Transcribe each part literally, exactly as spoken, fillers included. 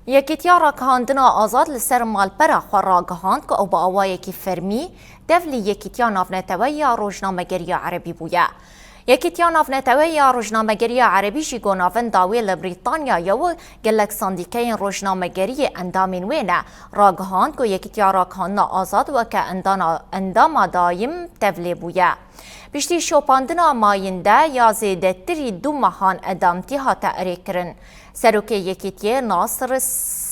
Yekîtiya Ragihandina Azad li ser malpera xwe ragihand ku ew bi awayekî fermî tevlî Yekîtiya Navneteweyî ya Rojnamegerî ya Erebî bûye. Yekîtiya Navneteweyî ya Rojnamegerî ya Erebî jî ku navenda wê li Brîtanya ye û gelek sendîkeyên rojnamegeriyê endamên wê ne, ragihand ku Yekîtiya Ragihandina Azad weke endana-, endama dayim tevlê bûye. Piştî şopandina mayînde ya zêdetirî du mehan endamtî hate erêkirin. Serokê Yekîtiyê Nasir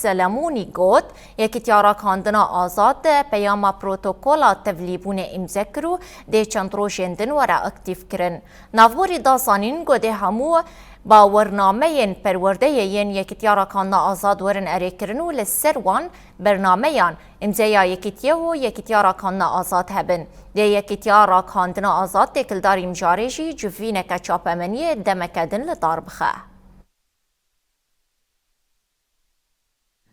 Selemûnî got, Yekîtiya Ragihandina Azad peyama protokola tevlîbûnê îmze kir û dê çend rojên din were aktîfkirin. Navborî da zanîn ku dê hemû bawernameyên perwerdeyê yên Yekîtiya Ragihandina Azad werin erêkirin û li ser wan bernameyan îmzeya Yekîtiyê û Yekîtiya Ragihandina Azad hebin. Dê Yekîtiya Ragihandina Azad têkildarî mijarê jî civîneke çapemeniyê demeke din li dar bixe.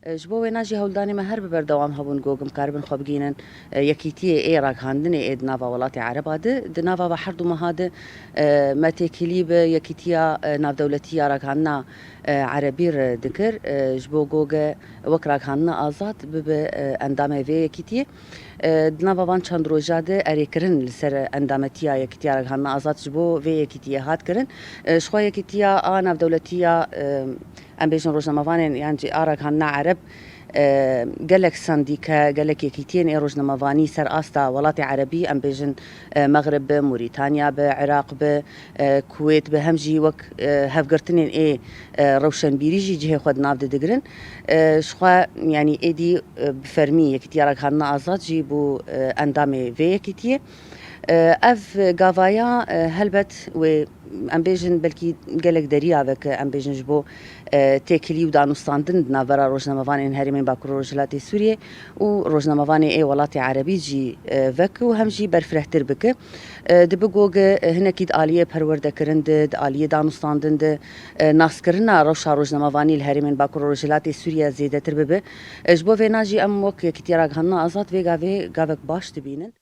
Ji bo wêna jî hewldanê me her bi berdewam hebûn ku em karibin xwe bigihînin, e, yekîtiyê ê ragihandinê ê di nava welatê Ereba de. Di nava ve her du meha de, e, me têkilî bi Yekîtiya, e, Navdewletî ya Ragihandina, e, Erebî re dikir, e, ji bo ku ge wek Ragihandina Azad bibe, e, endamê vê yekîtiyê. E, di nava van çend roja de erêkirin li ser endametiya Yekîtiya Ragihandina Azad ji bo vê yekîtiyê hat kirin. E, ji xwe Yekîtiya a Navdewletî ya, e, em bêjin rojnamevanên yan jî a ragihandina Ereb, e, gelek sendîke, gelek yekîtiyên ê rojnamevanî ser asta welatê Erebî, em bêjin, e, Mexrib bi, Mûrîtanya bi, Iraq bi, e, Kuwêt bi, hem jî wek, e, hevgirtinên ê, e, rewşenbîrî jî cihê xwe di nav de digirin. E, ji xwe, yanî êdî, e, bi fermî Yekîtiya Ragihandina Azad jî bû, e, endamê vê yekîtiyê. E, ev gavaya, e, helbet wê em bêjin belkî gelek deriyavek, em bêjin ji bo, e, têkilî û danûstandin di navbera rojnamevanên herêmên Bakur û Rojhilatê Sûriyê û rojnamevanê ê welatê Erebî jî, e, vek û hem jî berfirehtir bike. E, dibe ku ge, e, hinekî di aliyê perwerdekirin de, di aliyê danûstandin de, e, naskirina rewşa rojnamevanî li herêmên Bakur û Rojhilatê Sûriye zêdetir bibe. E, ji bo vêna jî em wek Yekîtiya Ragihandina Azad vê gavê gavek baş dibînin.